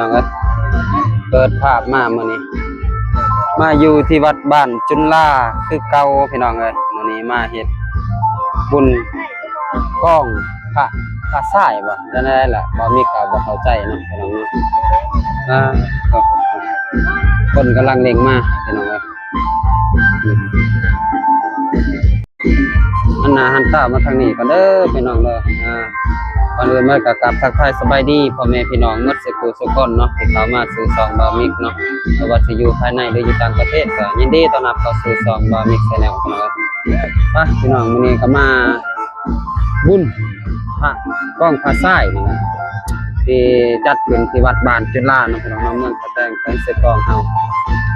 ນ້ອງເອີຍ ເປີດພາບມາມື້ນີ້ ມາຢູ່ທີ່ວັດບ້ານຈຸນລາຄືເກົ່າ ພີ່ນ້ອງເອີຍ. ມື້ນີ້ມາເຮັດບຸນກອງພະ ພະຊາຍບໍ່ ຈັ່ງໃດລະ ບ່າວມິກກໍບໍ່ເຂົ້າໃຈເນາະ ພີ່ນ້ອງເນາະ. ອ່າ ຄົນກຳລັງເລັ່ງມາ ພີ່ນ້ອງເອີຍ. ຫັນໜ້າຫັນຕາມາທາງນີ້ກ່ອນເດີ ພີ່ນ້ອງເດີ. ອ່າ ກ່ອນອື່ນມາກໍກາບທັກທາຍສະບາຍດີພໍ່ແມ່ພີ່ນ້ອງໝົດສູ່ຜູ້ສູ່ຄົນເນາະ ທີ່ເຂົ້າມາສູ່ຊ່ອງບ່າວມິກເນາະ. ບໍ່ວ່າຊິຢູ່ພາຍໃນ ຫຼື ຢູ່ຕ່າງປະເທດ ກໍຍິນດີຕ້ອນຮັບເຂົ້າສູ່ຊ່ອງບ່າວມິກແຊນແນວເນາະ. ໄປ ພີ່ນ້ອງ ມື້ນີ້ກໍມາບຸນພະ ກອງພະຊາຍນີ້ນະ ທີ່ຈັດຂຶ້ນທີ່ວັດບ້ານຈຸລາເນາະ ພີ່ນ້ອງເນາະ ເມືອງທ່າແຕງ ແຂວງເຊກອງເຮົາ.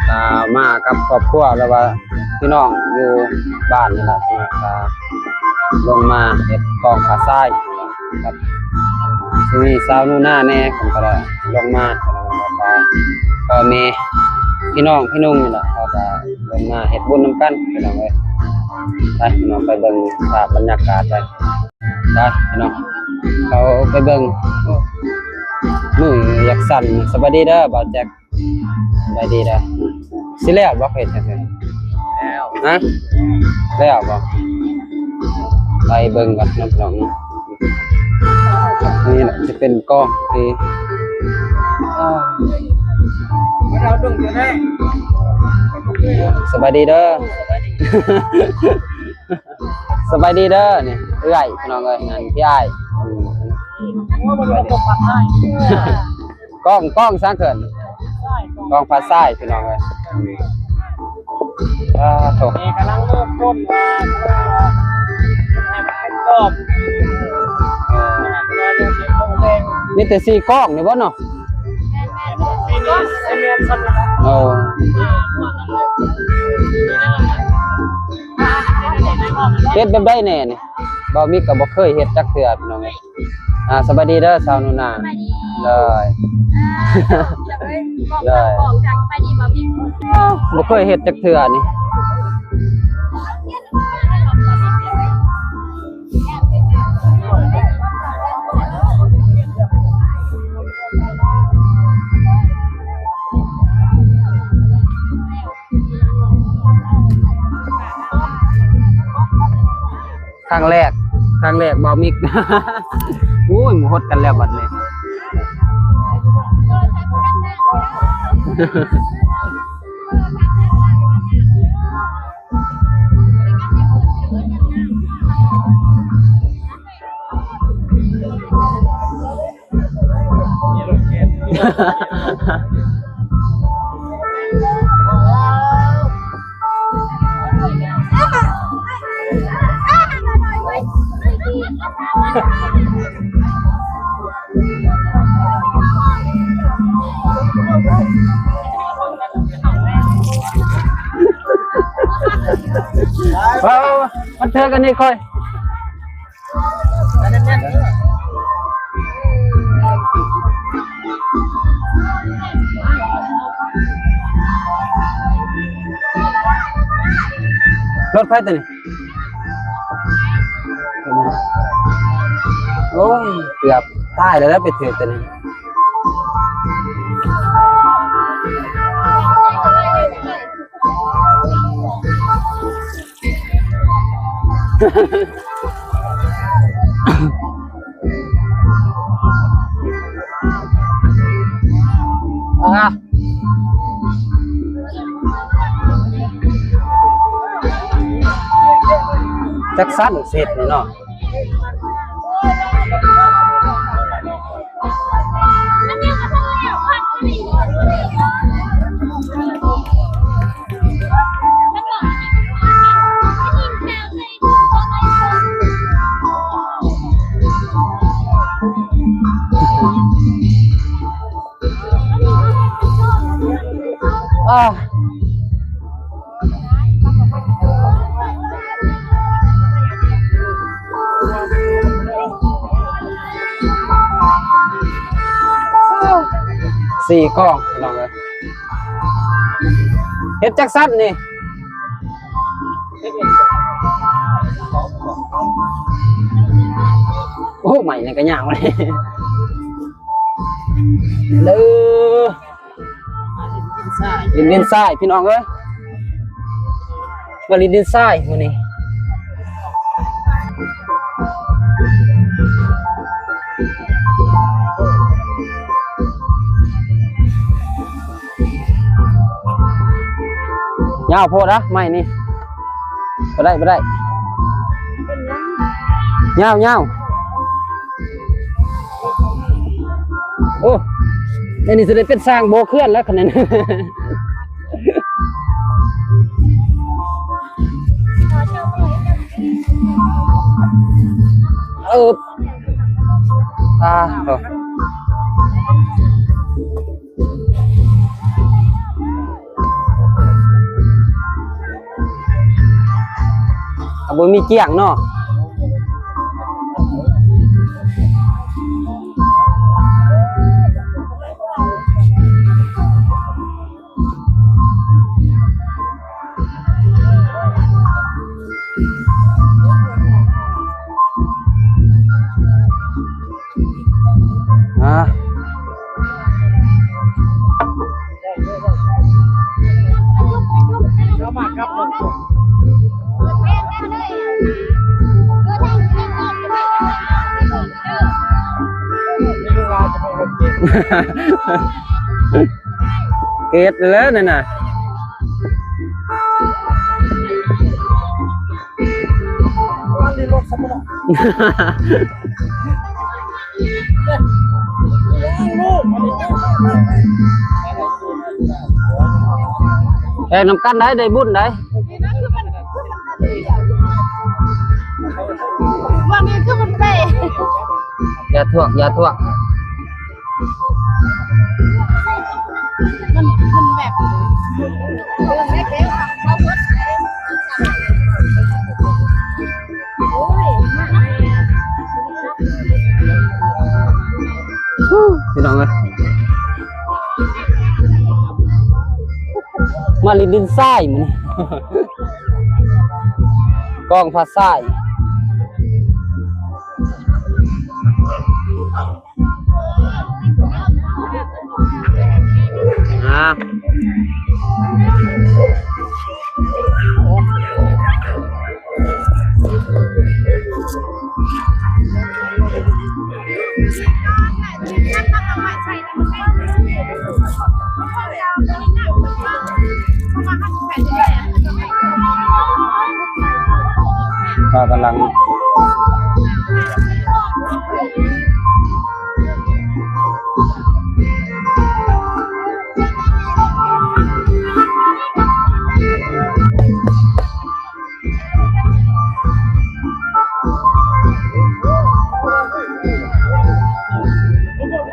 ກໍມາກັບຄອບຄົວ ແລ້ວວ່າ ພີ່ນ້ອງຢູ່ບ້ານນີ້ລະ ກໍລົງມາເຮັດກອງພະຊາຍກັບ ຊິມີສາວໜູນາແດ່ ເພິ່ນກໍໄດ້ລົງມາ ແລ້ວກໍພໍ່ແມ່ພີ່ນ້ອງພີ່ໜຸ່ງນີ້ລະ ເຂົາກໍລົງມາເຮັດບຸນນຳກັນ ພີ່ນ້ອງເອີຍ. ໄປ ພີ່ນ້ອງ ໄປເບິ່ງພາບບັນຍາກາດໄປ ໄປ ພີ່ນ້ອງ ເຂົ້າໄປເບິ່ງ. ໂອ້ ມືຢາກສັ່ນ. ສະບາຍດີເດີ ບ່າວແຈັກ. ສະບາຍດີເດີ. ຊິແລ້ວບໍ່ ເຮັດຈັ່ງຊີ້? ແລ້ວ. ຮະ? ແລ້ວບໍ່? ໄປເບິ່ງກ່ອນເນາະ ພີ່ນ້ອງເນາະ. ນີ້ແຫຼະ ຊິເປັນກອງທີ່ ສະບາຍດີເດີ ສະບາຍດີເດີ. ນີ້ເອື້ອຍ ພີ່ນ້ອງເອີຍ ນັ້ນພີ່ອ້າຍ. ອືມ ກອງ ກອງສັງເຂື່ອນ ກອງພະຊາຍ ພີ່ນ້ອງເອີຍ. ອືມ ອ່າ ໂທ້ ນີ້ກຳລັງເລີ່ມຕົ້ນວ່າ ເອີ ໃຫ້ມັນເປັນກອງ ເອີ ມີແຕ່ສີ່ກອງນີ້ບໍ່ເນາະ? ເອີ ເຮັດແບບໃດແດ່ນີ້? ບ່າວມິກກໍບໍ່ເຄີຍເຮັດຈັກເທື່ອ ພີ່ນ້ອງເອີຍ. ອ່າ ສະບາຍດີເດີ ສາວໜູນາ. ສະບາຍດີ. ໂດຍ ອ່າ ໂດຍ ສະບາຍດີ ບ່າວມິກ. ບໍ່ເຄີຍເຮັດຈັກເທື່ອນີ້. ຄັ້ງແລກ ຄັ້ງແລກ ບ່າວມິກ. ໂອ້ຍ ໝົດກັນແລ້ວບັດນີ້. ເອົາ ມັນເຖິງອັນນີ້ຄ່ອຍ. ລົດໃຜຕົວນີ້? ໂອ້ຍ ເກືອບຕາຍແລ້ວ ໄປຖືກຕົວນີ້. ອ່າ ຈັກຊັ້ນເສັດນີ້ເນາະ. ອ່າ ສີ່ກ້ອງ ພີ່ນ້ອງເອີຍ. ເຮັດຈັກຊັ້ນນີ້? ໂອ້ ໄມ້ນີ້ກໍຍາວເດ. ເດີ ດິນດິນຊາຍ ພີ່ນ້ອງເອີຍ ມາຫຼິ້ນດິນຊາຍມື້ນີ້. ຍາວໂພດນະ ໄມ້ນີ້ ບໍ່ໄດ້ ບໍ່ໄດ້ ຍາວ ຍາວ. ໂອ້ ອັນນີ້ຊິໄດ້ເປັນຊ່າງໂບກເຂື່ອນແລ້ວ ຄັນນັ້ນ. ເອີບ ອ່າ ໂອ້ ອ່າ ບໍ່ມີກ້ຽງເນາະ. ອ່າ ເກດແລ້ວນັ້ນນະ. ແຕ່ນຳກັນໄດ້ ໄດ້ບຸນໄດ້. ວັນນີ້ຄືມັນເປ ຢ່າທວກ ຢ່າທວກ. ມັນ ມັນແບບ ພີ່ນ້ອງເອີຍ ມາຫຼິ້ນດິນຊາຍມື້ນີ້ ກອງຜ້າຊາຍ. ອ່າ ພາກຳລັງ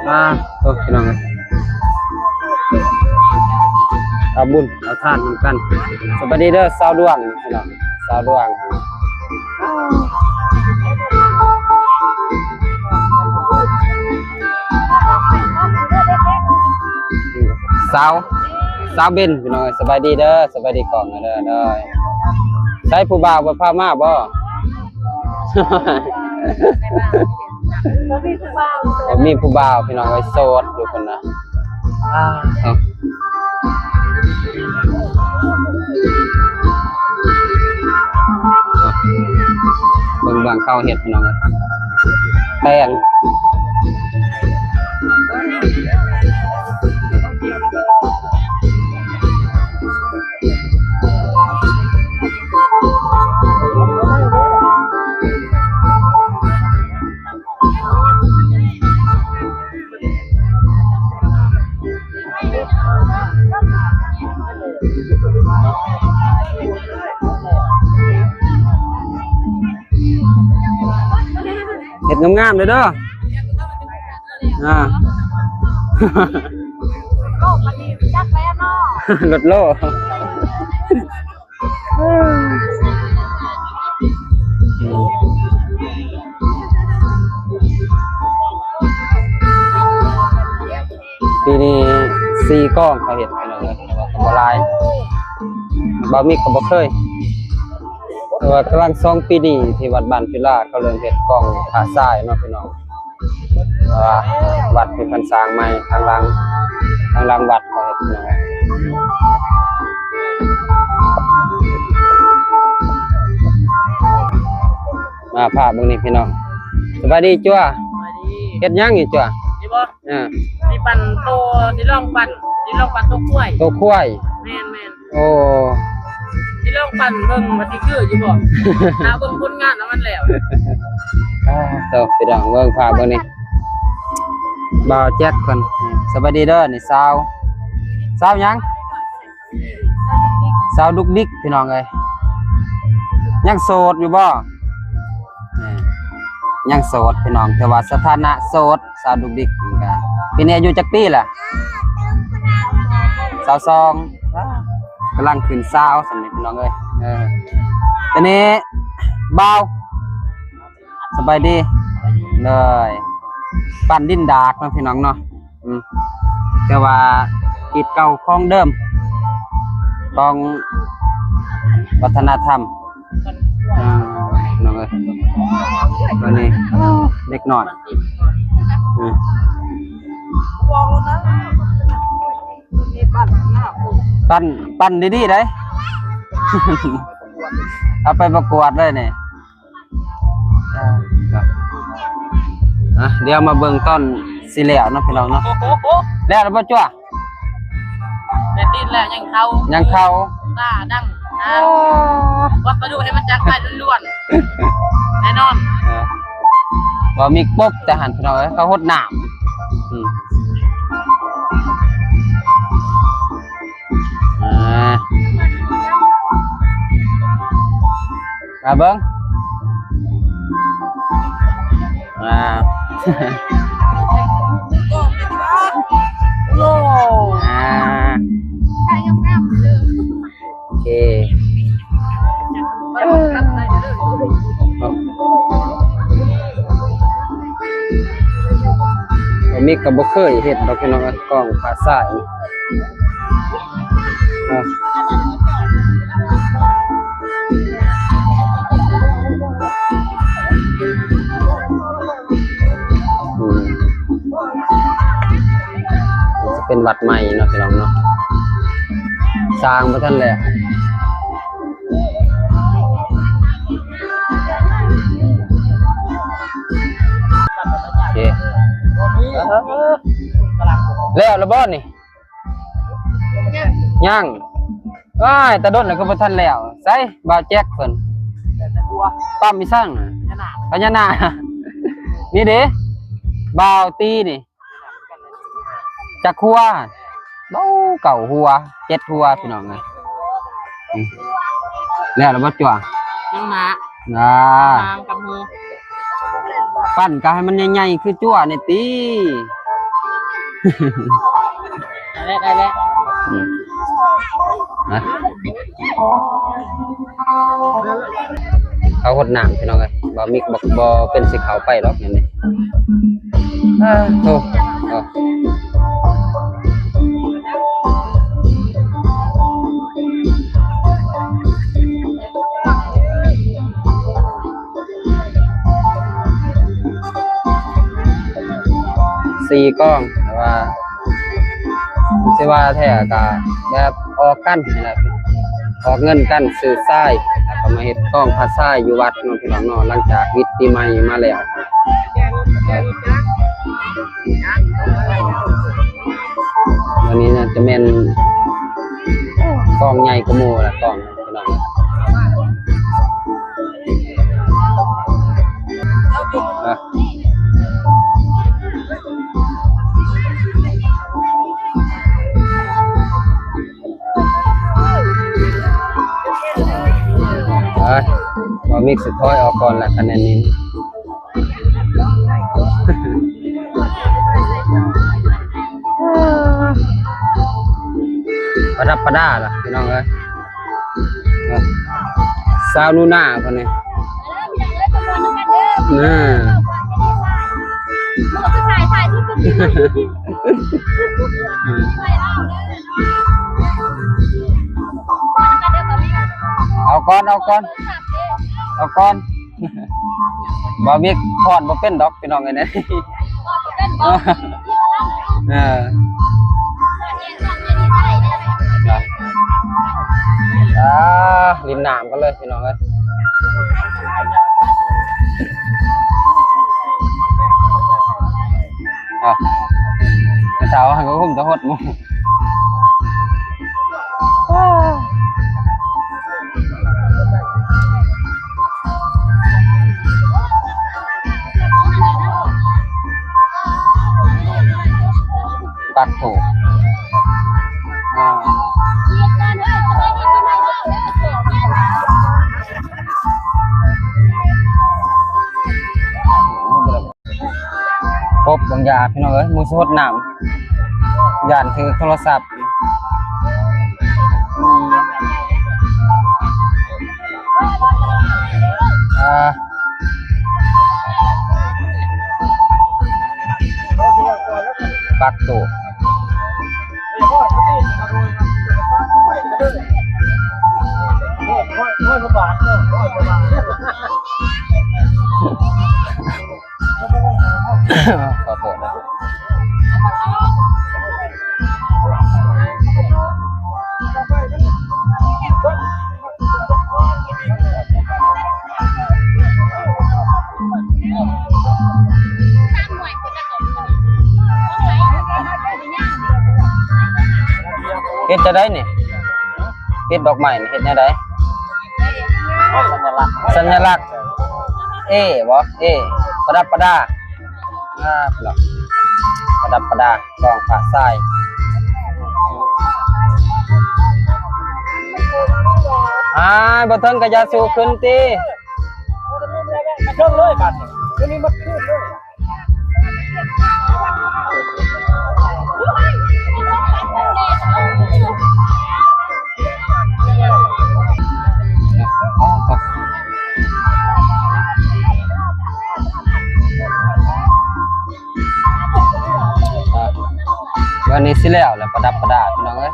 ອ່າ ໂອ້ ພີ່ນ້ອງເອີຍ ເອົາບຸນເອົາທານນຳກັນ. ສະບາຍດີເດີ ສາວດວງ ພີ່ນ້ອງ ສາວດວງ ສາວ ສາວເບັນ ພີ່ນ້ອງເອີຍ ສະບາຍດີເດີ ສະບາຍດີກ້ອງເດີ. ໃສຜູ້ບ່າວບໍ່ພາມາບໍ່? ບໍ່ມີຜູ້ບ່າວ ບໍ່ມີຜູ້ບ່າວ ພີ່ນ້ອງເອີຍ ໂສດຢູ່ພຸ້ນນະ. ອ່າ ເອົາ ເບິ່ງບາງເຂົາເຮັດ ພີ່ນ້ອງເອີຍ ແຕ່ງ ເຮັດງາມໆເດີ ເດີ ອ່າ ໂອ້ ບັດນີ້ຈັກແລ້ວເນາະ ລົດໂລ. ປີນີ້ສີ່ກອງເຂົາເຮັດ ພີ່ນ້ອງເອີຍ ແຕ່ວ່າກໍບໍ່ຫຼາຍ ບ່າວມິກກໍບໍ່ເຄີຍ ແຕ່ວ່າກຳລັງສອງປີນີ້ ທີ່ວັດບ້ານຈຸລາ ເຂົາເລີ່ມເຮັດກອງຜ້າຊາຍເນາະ ພີ່ນ້ອງ. ອ່າ ວັດທີ່ເພິ່ນສ້າງໃໝ່ ທາງຫຼັງ ທາງຫຼັງວັດເຂົາເຮັດ ມາພາເບິ່ງນີ້ພີ່ນ້ອງ. ສະບາຍດີຈົວ. ສະບາຍດີ. ເຮັດຫຍັງນີ້ຈົວ? ນີ້ບໍ່? ເອີ ຊິປັ່ນໂຕ ຊິລອງປັ່ນ ຊິລອງປັ່ນໂຕຄວາຍ. ໂຕຄວາຍ? ແມ່ນໆ. ໂອ້ ຊິລອງປັ່ນເບິ່ງວ່າຊິຄືຢູ່ບໍ່ ຖ້າເບິ່ງຜົນງານນຳມັນແລ້ວ. ອ່າ ໂຕ ພີ່ນ້ອງເບິ່ງພາບເບິ່ງນີ້ ບ່າວແຈັກເພິ່ນ. ສະບາຍດີເດີ ນີ້ສາວ ສາວຫຍັງ? ສາວດຸກດິກພີ່ນ້ອງເອີຍ. ຍັງໂສດຢູ່ບໍ່? ຍັງໂສດພີ່ນ້ອງ ຖືວ່າສະຖານະໂສດ. ສາວດຸກດິກນີ້ກະ ປີນີ້ອາຍຸຈັກປີລະ? ຊາວສອງ. ອ່າ ກຳລັງຂຶ້ນຊາວຊັ້ນນີ້ພີ່ນ້ອງເອີຍ. ເອີ ຕອນນີ້ບ່າວ ສະບາຍດີ. ໂດຍ ປັ້ນດິນດາກເນາະພີ່ນ້ອງເນາະ. ອືມ ແຕ່ວ່າອິດເກົ່າຂອງເດີມ ຂອງວັດທະນະທຳ. ອ່າ ນ້ອງເອີຍ ຕອນນີ້ເດັກນ້ອຍ ອືມ ປັ້ນ ປັ້ນດີໆ ໄດ໋ ເອົາໄປປະກວດເລີຍນີ້. ອ່າ ດຽວມາເບິ່ງຕອນຊິແລ້ວເນາະພີ່ນ້ອງເນາະ. ໂອ້ໂຫ ແລ້ວແລ້ວບໍ່ຈົວ? ແຕ່ຕີນແລ້ວຍັງເຂົ້າ ຍັງເຂົ້າ ຕາດັງ ໂອ້ ວັດປະດຸໃຫ້ມັນຈັກໄປລ້ວນໆ ແນ່ນອນ. ເອີ ບໍ່ມີປົບແຕ່ຫັ້ນພີ່ນ້ອງເອີຍ ເຂົາຫົດນ້ຳ. ອືມ ອ່າ ມາເບິ່ງ ອ່າ ໂອ້ ອ່າ ໂອເຄ ເອົາ ບໍ່ມີກະບໍ່ເຄີຍເຮັດດອກພີ່ນ້ອງ ກອງຜ້າຊາຍ. ອ່ະ ອືມ ມັນຊິເປັນວັດໃໝ່ເນາະ ພີ່ນ້ອງເນາະ ສ້າງບໍ່ທັນແລ້ວ. ໂອເຄ ແລ້ວລະບໍ່ນີ້? ຍັງ ວ້າຍ ຕາດົນແລ້ວຄືບໍ່ທັນແລ້ວ. ໃສບ່າວແຈັກເພິ່ນ ປ້ຳອີສັງ ພະຍານາກ ນີ້ເດ້ ບ່າວຕີນີ້ ຈັກຫົວ? ເກົ້າຫົວ ເຈັດຫົວ ພີ່ນ້ອງເອີຍ. ນີ້ ແລ້ວລະບໍ່ຈົວ? ຍັງນະ ອ່າ ກຳມື ປັ້ນກະໃຫ້ມັນໃຫຍ່ໆ ຄືຈົວນີ້ຕິ. ໄດ້ແລ້ວ ໄດ້ແລ້ວ ອືມ ນະ ເຂົ້າຫົດນ້ຳ ພີ່ນ້ອງເອີຍ. ບໍ່ມີ ບໍ່ ບໍ່ເປັນຊິເຂົ້າໄປດອກແນວນີ້. ເອີ ໂອ້ ເອີ ສີ່ກອງ ແຕ່ວ່າ ຊິວ່າແທ້ກະແບບອອກກັນນີ້ແຫຼະ ອອກເງິນກັນຊື້ຊາຍ ແລ້ວກໍມາເຮັດກອງຜ້າຊາຍຢູ່ວັດເນາະ ພີ່ນ້ອງເນາະ. ຫຼັງຈາກວິດປີໃໝ່ມາແລ້ວ ອັນນີ້ໜ້າຈະແມ່ນກອງໃຫຍ່ກວ່າໝູ່ລະ ກອງ ພີ່ນ້ອງ ເອີຍ ບໍ່ມີ ຊິຖອຍອອກກ່ອນລະ ຄະແນນນີ້. ປະດັບປະດາລະ ພີ່ນ້ອງເອີຍ. ສາວໜູນາເພິ່ນນີ້ ເອີ ເອົາກ່ອນ ເອົາກ່ອນ ເອົາກ່ອນ. ບ່າວມິກຟ້ອນບໍ່ເປັນດອກ ພີ່ນ້ອງເອີຍ. ເອີ ອ່າ ຫຼິ້ນນ້ຳກັນເລີຍພີ່ນ້ອງເອີຍ. ອ້າວ ແມ່ເຖົ້າຫັ້ນກໍຄຸມແຕ່ຫົດໝູ່. ປັກໂທ ອ່າ ປົບບາງຢ່າງພີ່ນ້ອງເອີຍ ໝູ່ຊິຫົດນ້ຳ ຢ້ານຖືກໂທລະສັບ. ອ່າ ປັກໂຕ ຂໍໂທດເດີ. ເຮັດຈັ່ງໃດນີ້? ຕິດດອກໄມ້ນີ້ເຮັດແນວໃດ? ສັນຍະລັກ ສັນຍະລັກ A ບໍ່? A ປະດັບປະດາ ອ່າ ເນາະ ປະດັບປະດາ ກອງພະຊາຍ. ອ້າຍ ບໍ່ເຖິງກະຢ່າສູ້ຂຶ້ນຕິ. ເທິງເລີຍບາດນີ້ ຄືນີ້ໝົດຄືນເລີຍ. ວັນນີ້ຊິແລ້ວແລ້ວ ປະດັບປະດາ ພີ່ນ້ອງເອີຍ.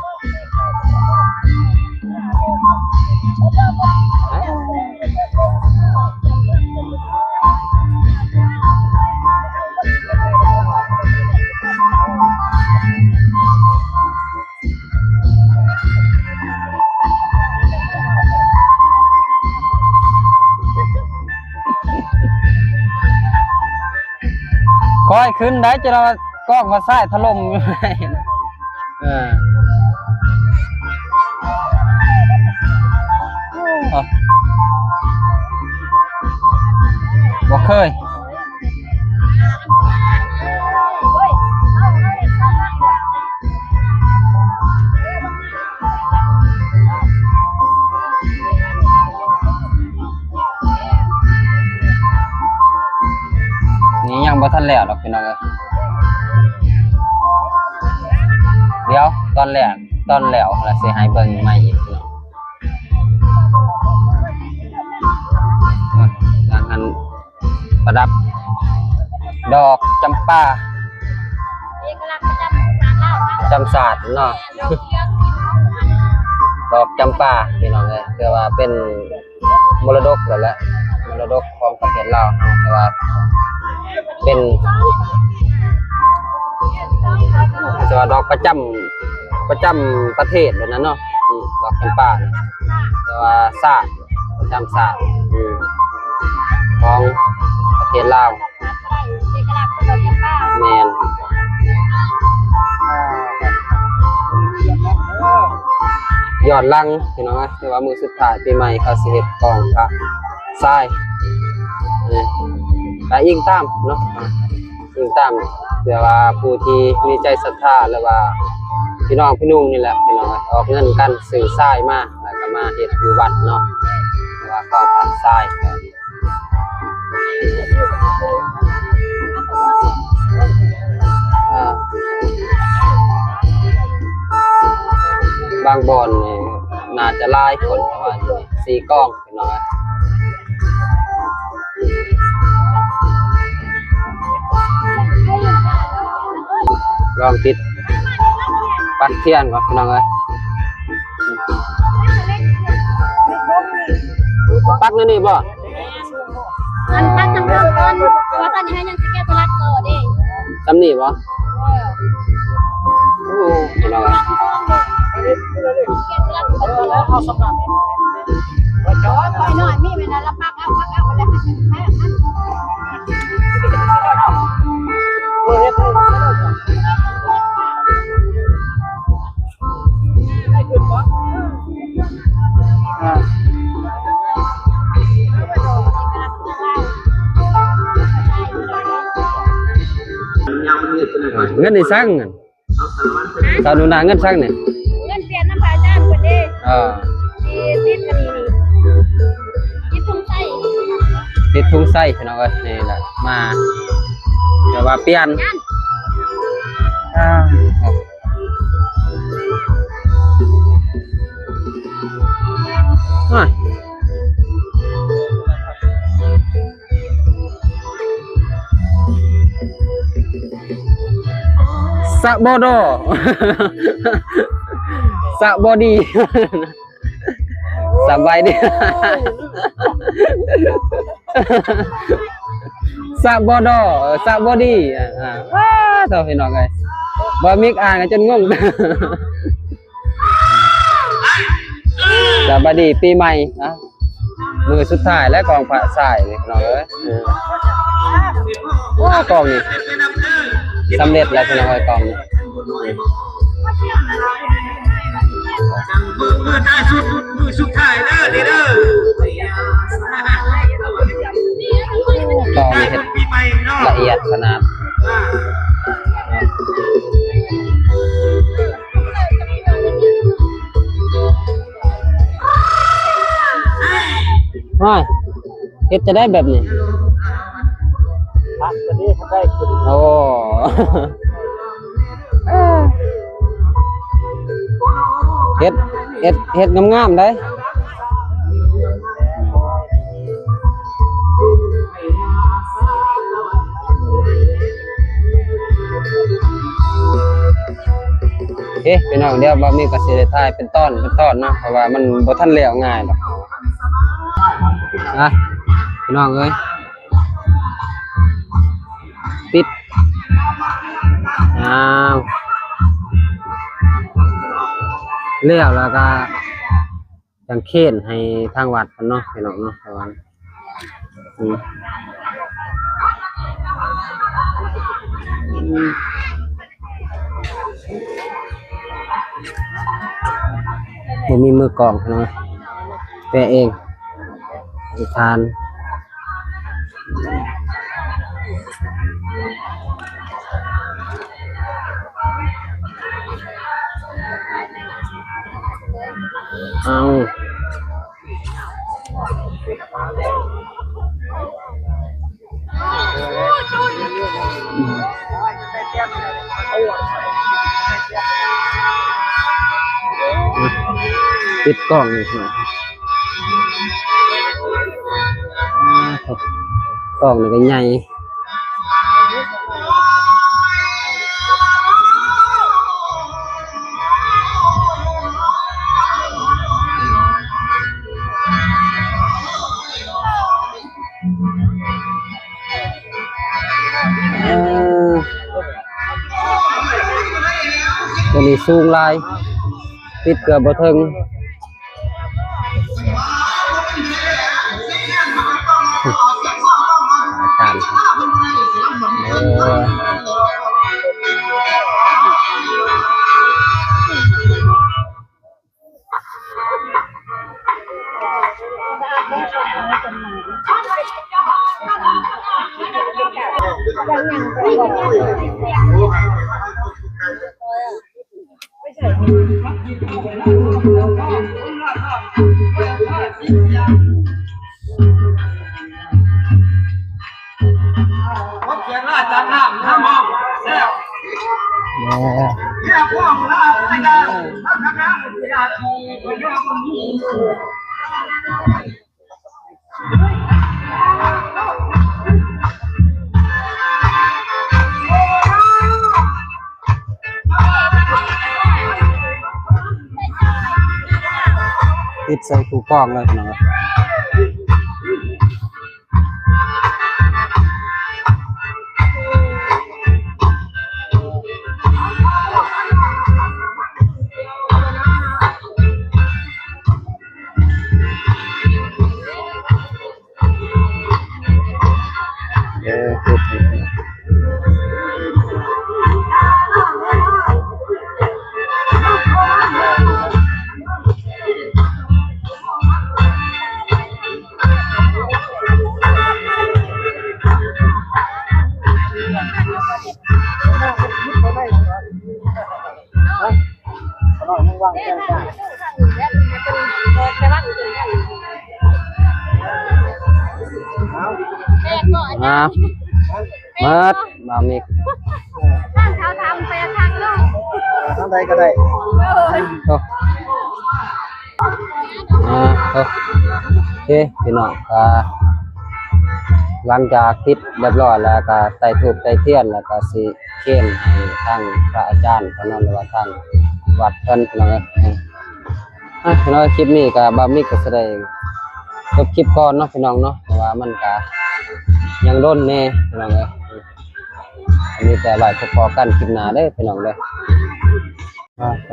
ຄ່ອຍຂຶ້ນໄດ້ ຈະລະກອກມາຊ້າຍຖະຫຼົ່ມຢູ່. ເອີ ບໍ່ເຄີຍ. ນີ້ຍັງບໍ່ທັນແລ້ວດອກພີ່ນ້ອງເອີຍ. ດຽວຕອນແລ້ວ ຕອນແລ້ວລະຊິໃຫ້ເບິ່ງໃໝ່ອີກພີ່ນ້ອງ. ເອີ ທາງອັນ ປະດັບດອກຈຳປາ ເອກະລັກປະຈຳຊາດລາວເຮົາ ປະຈຳຊາດເນາະ ແມ່ນ ດອກເຫຼືອງ ດອກຈຳປາ ພີ່ນ້ອງເອີຍ ຖືວ່າເປັນມໍລະດົກແລ້ວແຫຼະ ມໍລະດົກຂອງປະເທດລາວເຮົາ ຖືວ່າເປັນ ຖືວ່າດອກປະຈຳ ປະຈຳປະເທດແບບນັ້ນເນາະ ອືມ ດອກຈຳປາ ແຕ່ວ່າຊາດ ປະຈຳຊາດ ອືມ ຂອງປະເທດລາວ ແມ່ນ ຍ້ອນຫຼັງ ພີ່ນ້ອງເອີຍ ຖືວ່າມື້ສຸດທ້າຍປີໃໝ່ ເຂົາຊິເຮັດກອງພະຊາຍ ເອີ ກະອີງຕາມເນາະ ອີງຕາມ ເພື່ອວ່າຜູ້ທີ່ມີໃຈສັດທາ ຫຼືວ່າພີ່ນ້ອງພີ່ນຸ່ງນີ້ແຫຼະ ພີ່ນ້ອງ ອອກເງິນກັນຊື້ຊາຍມາ ແລ້ວກໍມາເຮັດຢູ່ວັດເນາະ ເພາະວ່າເຂົາຂາຍຊາຍ ອ່າ ບາງບ່ອນນີ້ໜ້າຈະຫຼາຍຄົນ ເພາະວ່າຢູ່ສີ່ກອງ ພີ່ນ້ອງເອີຍ ລອງຕິດປັກທຽນກ່ອນ ພີ່ນ້ອງເອີຍ ປັກໃນນີ້ບໍ່? ອັນປັກທາງເທິງກ່ອນ ເພາະວ່າຕອນນີ້ເຮົາຍັງຊິແກະສະຫຼັກຕໍ່ເດ້. ສ່ຳນີ້ບໍ່? ໂອ້ ພີ່ນ້ອງເອີຍ ຂ້ອຍນ້ອຍມີແມ່ນລະ ປັກເອົາ ປັກເອົາ ແລ້ວ ເງິນນີ້ສັງ ສາວໜູນາ ເງິນສັງນີ້? ເງິນປ່ຽນນຳພະອາຈານເພິ່ນເດ້. ເອີ ທີ່ຕິດອັນນີ້ນີ້ ຕິດທຸງໄຊ ຕິດທຸງໄຊ ພີ່ນ້ອງເອີຍ. ນີ້ແຫຼະ ມາ ແຕ່ວ່າປ່ຽນ ອາ ສະບໍດໍ ສະບໍດີ ສະບາຍດີ ສະບໍດໍ ເອີ ສະບໍດີ ອາ ວ້າ ໂທ້ ພີ່ນ້ອງເອີຍ ບໍ່ມີອ່ານກັນຈົນງົງ. ສະບາຍດີປີໃໝ່ນະ ມື້ສຸດທ້າຍແລ້ວ ກອງພະຊາຍນີ້ ພີ່ນ້ອງເອີຍ. ເອີ ໂອ້ ກອງນີ້ສຳເລັດແລ້ວ ພີ່ນ້ອງເອີຍ ກອງນີ້ ມື້ ມື້ທ້າຍສຸດ ມື້ສຸດທ້າຍເດີ ນີ້ເດີ ກອງນີ້ເຮັດລະອຽດຂະໜາດ. ໂອ້ຍ ເຮັດຈັ່ງໃດແບບນີ້? ພັກກໍດີ ມັນໄດ້ຂຶ້ນ. ໂອ້ ເຮັດ ເຮັດ ເຮັດງາມໆໄດ໋. ເອີ ພີ່ນ້ອງ ດຽວບ່າວມີກໍຊິໄດ້ຖ່າຍເປັນຕອນ ເປັນຕອນເນາະ ເພາະວ່າມັນບໍ່ທັນແລ້ວງ່າຍດອກ. ອ່ະ ພີ່ນ້ອງເອີຍ ປິດ ອ້າວ ແລ້ວ ແລ້ວກໍ ຈັ່ງເຄນໃຫ້ທາງວັດເພິ່ນເນາະ ພີ່ນ້ອງເນາະ ເພາະວ່າ ອືມ ອືມ ບໍ່ມີມືກອງເນາະ ແປະເອງ ອະທິຖານ. ເອົາ ປິດກ້ອງນີ້ ກ້ອງນີ້ກໍໃຫຍ່. ເອີ ຕົວນີ້ສູງຫຼາຍ ປິດເກືອບບໍ່ເຖິງ. ອາຈານ ເອີ ຕິດໃສ່ຄູ່ກ້ອງເລີຍພີ່ນ້ອງ. ເອົາ ໝົດ ບ່າວມິກ ທາງເຂົາທາງໄປທາງເຮົາ ທາງໃດກໍໄດ້ ໂອ້ ອ່າ ໂອເຄ ພີ່ນ້ອງ ກໍຫຼັງຈາກຕິດຮຽບຮ້ອຍແລ້ວ ກໍໄຕ້ທູບໄຕ້ທຽນ ແລ້ວກໍຊິເຄນໃຫ້ທາງພະອາຈານເພິ່ນເນາະ ຫຼືວ່າທາງວັດເພິ່ນ ພີ່ນ້ອງເອີຍ. ອ່ະ ພີ່ນ້ອງ ຄລິບນີ້ກໍບ່າວມິກກໍຊິໄດ້ຈົບຄລິບກ່ອນເນາະ ພີ່ນ້ອງເນາະ ເພາະວ່າມັນກໍຍັງດົນແດ່ ພີ່ນ້ອງເອີຍ. ມີແຕ່ໄວ້ພົບພໍ້ກັນຄລິບໜ້າເດີ ພີ່ນ້ອງເດີ. ອ່າ ໂອ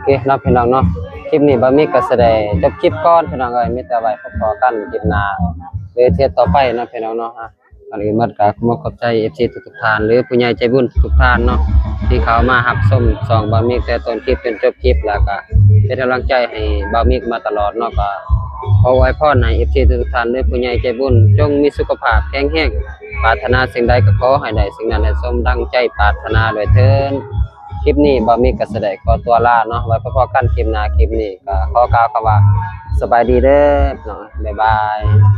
ເຄເນາະ ພີ່ນ້ອງເນາະ ຄລິບນີ້ບ່າວມິກກໍຊິໄດ້ຈົບຄລິບກ່ອນ ພີ່ນ້ອງເອີຍ. ມີແຕ່ໄວ້ພົບພໍ້ກັນຄລິບໜ້າ ຫຼືເທດຕໍ່ໄປເນາະ ພີ່ນ້ອງເນາະ. ອ່ະ ກ່ອນອື່ນໝົດກໍຂໍຂອບໃຈເອັຟຊີທຸກໆທ່ານ ຫຼືຜູ້ໃຫຍ່ໃຈບຸນທຸກໆທ່ານເນາະ ທີ່ເຂົ້າມາຮັບຊົມຊ່ອງບ່າວມິກແຕ່ຕົ້ນຄລິບຈົນຈົບຄລິບ ແລ້ວກໍເປັນກຳລັງໃຈໃຫ້ບ່າວມິກມາຕະຫຼອດເນາະ. ກໍຂໍອວຍພອນໃຫ້ເອັຟຊີທຸກໆທ່ານ ຫຼືຜູ້ໃຫຍ່ໃຈບຸນ ຈົ່ງມີສຸຂະພາບແຂງແຮງ ປາດຖະໜາສິ່ງໃດກໍຂໍໃຫ້ໄດ້ສິ່ງນັ້ນ ໃຫ້ສົມດັ່ງໃຈປາດຖະໜາດ້ວຍເທີ້ນ. ຄລິບນີ້ບ່າວມິກກໍຊິໄດ້ຂໍຕົວລາເນາະ ໄວ້ພົບພໍ້ກັນຄລິບໜ້າ. ຄລິບນີ້ກໍຂໍກ່າວຄຳວ່າສະບາຍດີເດີເນາະ ບາຍບາຍ.